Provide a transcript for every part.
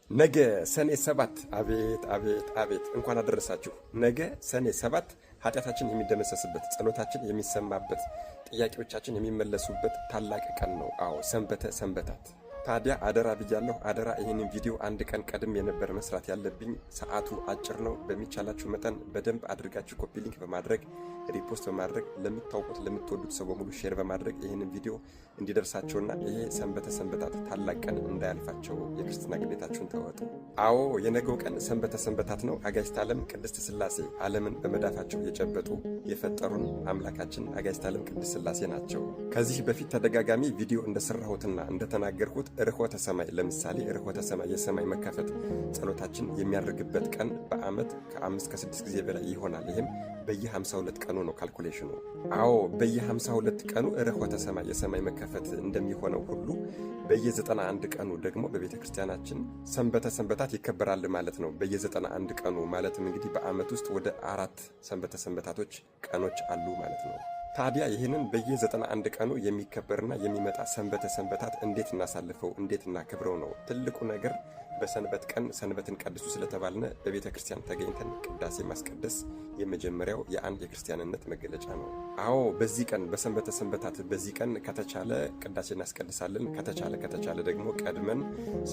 ነገ ሰኔ 7፣ አቤት አቤት አቤት! እንኳን አደረሳችሁ። ነገ ሰኔ 7 ኃጢአታችን የሚደመሰስበት፣ ጸሎታችን የሚሰማበት፣ ጥያቄዎቻችን የሚመለሱበት ታላቅ ቀን ነው። አዎ፣ ሰንበተ ሰንበታት። ታዲያ አደራ ብያለሁ። አደራ፣ ይህንን ቪዲዮ አንድ ቀን ቀድሜ የነበር መስራት ያለብኝ። ሰዓቱ አጭር ነው። በሚቻላችሁ መጠን በደንብ አድርጋችሁ copy link በማድረግ፣ repost በማድረግ፣ ለምታውቁት ለምትወዱት ሰው በሙሉ share በማድረግ ይህንን ቪዲዮ እንዲደርሳቸውና ይሄ ሰንበተ ሰንበታት ታላቅ ቀን እንዳያልፋቸው የክርስትና ግዴታችሁን ተወጡ። አዎ፣ የነገው ቀን ሰንበተ ሰንበታት ነው። አጋዕዝተ ዓለም ቅድስት ሥላሴ፣ ዓለምን በመዳፋቸው የጨበጡ የፈጠሩን አምላካችን አጋዕዝተ ዓለም ቅድስት ሥላሴ ናቸው። ከዚህ በፊት ተደጋጋሚ ቪዲዮ እንደሰራሁትና እንደተናገርኩት ርኅወተ ሰማይ፣ ለምሳሌ ርኅወተ ሰማይ፣ የሰማይ መከፈት፣ ጸሎታችን የሚያደርግበት ቀን በዓመት ከ5 ከ6 ጊዜ በላይ ይሆናል። ይህም በየ52 ቀኑ ነው calculation ኑ። አዎ፣ በየ52 ቀኑ ርኅወተ ሰማይ፣ የሰማይ መከፈት እንደሚሆነው ሁሉ በየ91 ቀኑ ደግሞ በቤተ ክርስቲያናችን ሰንበተ ሰንበታት ይከበራል ማለት ነው። በየ91 ቀኑ ማለትም እንግዲህ በዓመት ውስጥ ወደ አራት ሰንበተ ሰንበታቶች ቀኖች አሉ ማለት ነው። ታዲያ ይህንን በየ91 ቀኑ የሚከበርና የሚመጣ ሰንበተ ሰንበታት እንዴት እናሳልፈው፣ እንዴት እናክብረው ነው ትልቁ ነገር። በሰንበት ቀን ሰንበትን ቀድሱ ስለተባልነ በቤተ ክርስቲያን ተገኝተን ቅዳሴ ማስቀደስ የመጀመሪያው የአንድ የክርስቲያንነት መገለጫ ነው። አዎ፣ በዚህ ቀን፣ በሰንበተ ሰንበታት በዚህ ቀን ከተቻለ ቅዳሴ እናስቀድሳለን። ከተቻለ ደግሞ ቀድመን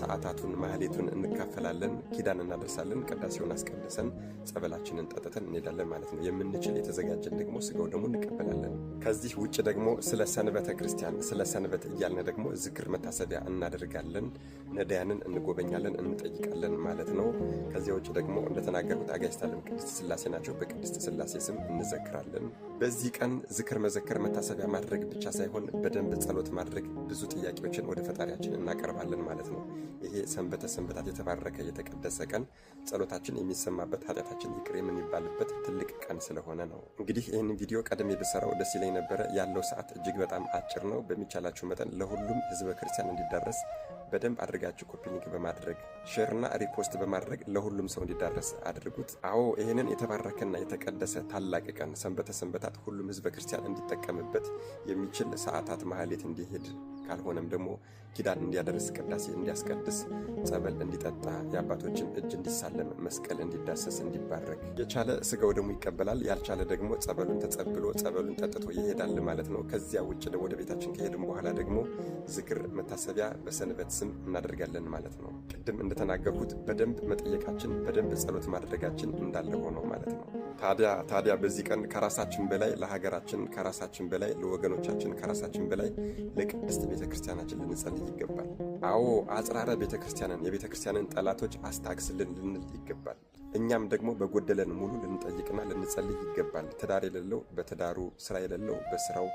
ሰዓታቱን ማህሌቱን እንካፈላለን፣ ኪዳን እናደርሳለን። ቅዳሴውን አስቀድሰን ጸበላችንን ጠጥተን እንሄዳለን ማለት ነው። የምንችል የተዘጋጀን ደግሞ ስጋ ወደሙን እንቀበላለን። ከዚህ ውጭ ደግሞ ስለ ሰንበተ ክርስቲያን፣ ስለ ሰንበት እያልን ደግሞ ዝክር መታሰቢያ እናደርጋለን። ነዳያንን እንጎበኛለን፣ እንጠይቃለን ማለት ነው። ከዚያ ውጭ ደግሞ እንደተናገርኩት አጋዕዝተ ዓለም ቅድስት ሥላሴ ናቸው። በቅድስት ሥላሴ ስም እንዘክራለን። በዚህ ቀን ዝክር መዘከር፣ መታሰቢያ ማድረግ ብቻ ሳይሆን በደንብ ጸሎት ማድረግ፣ ብዙ ጥያቄዎችን ወደ ፈጣሪያችን እናቀርባለን ማለት ነው። ይሄ ሰንበተ ሰንበታት የተባረከ የተቀደሰ ቀን ጸሎታችን የሚሰማበት፣ ኃጢአታችን ይቅር የምንባልበት ትልቅ ቀን ስለሆነ ነው። እንግዲህ ይህንን ቪዲዮ ቀድሜ ብሰራው ደስ ይለኝ ነበረ። ያለው ሰዓት እጅግ በጣም አጭር ነው። በሚቻላችሁ መጠን ለሁሉም ህዝበ ክርስቲያን እንዲዳረስ በደንብ አድርጋችሁ copy link በማድረግ፣ share ና repost በማድረግ ለሁሉም ሰው እንዲዳረስ አድርጉት። አዎ፣ ይህንን የተባረከና የተቀደሰ ታላቅ ቀን ሰንበተ ሰንበታት ሁሉም ህዝበ ክርስቲያን እንዲጠቀምበት፣ የሚችል ሰዓታት ማህሌት እንዲሄድ፣ ካልሆነም ደግሞ ኪዳን እንዲያደርስ፣ ቅዳሴ እንዲያስቀድስ፣ ጸበል እንዲጠጣ፣ የአባቶችን እጅ እንዲሳለም፣ መስቀል እንዲዳሰስ፣ እንዲባረክ፣ የቻለ ስጋ ወደሙ ይቀበላል፣ ያልቻለ ደግሞ ጸበሉን ተጸብሎ ጸበሉን ጠጥቶ ይሄዳል ማለት ነው። ከዚያ ውጭ ደግሞ ወደ ቤታችን ከሄድን በኋላ ደግሞ ዝክር መታሰቢያ በሰንበት ስም እናደርጋለን ማለት ነው። ቅድም እንደተናገርኩት በደንብ መጠየቃችን፣ በደንብ ጸሎት ማድረጋችን እንዳለ ሆኖ ማለት ነው። ታዲያ በዚህ ቀን ከራሳችን በላይ ለሀገራችን፣ ከራሳችን በላይ ለወገኖቻችን፣ ከራሳችን በላይ ለቅድስት ቤተ ክርስቲያናችን ልንጸልይ ይገባል። አዎ፣ አጽራረ ቤተ ክርስቲያንን፣ የቤተ ክርስቲያንን ጠላቶች አስታግስልን ልንል ይገባል። እኛም ደግሞ በጎደለን ሙሉ ልንጠይቅና ልንጸልይ ይገባል። ትዳር የሌለው በትዳሩ፣ ስራ የሌለው በስራው፣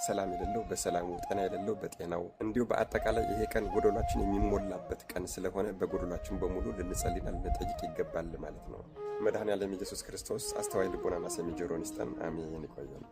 ሰላም የሌለው በሰላሙ፣ ጤና የሌለው በጤናው፣ እንዲሁ በአጠቃላይ ይሄ ቀን ጎደሏችን የሚሞላበት ቀን ስለሆነ በጎደሏችን በሙሉ ልንጸልይና ልንጠይቅ ይገባል ማለት ነው። መድኃኔ ዓለም ኢየሱስ ክርስቶስ አስተዋይ ልቦናና ሰሚ ጆሮን ይስጠን። አሜን። ይቆየን።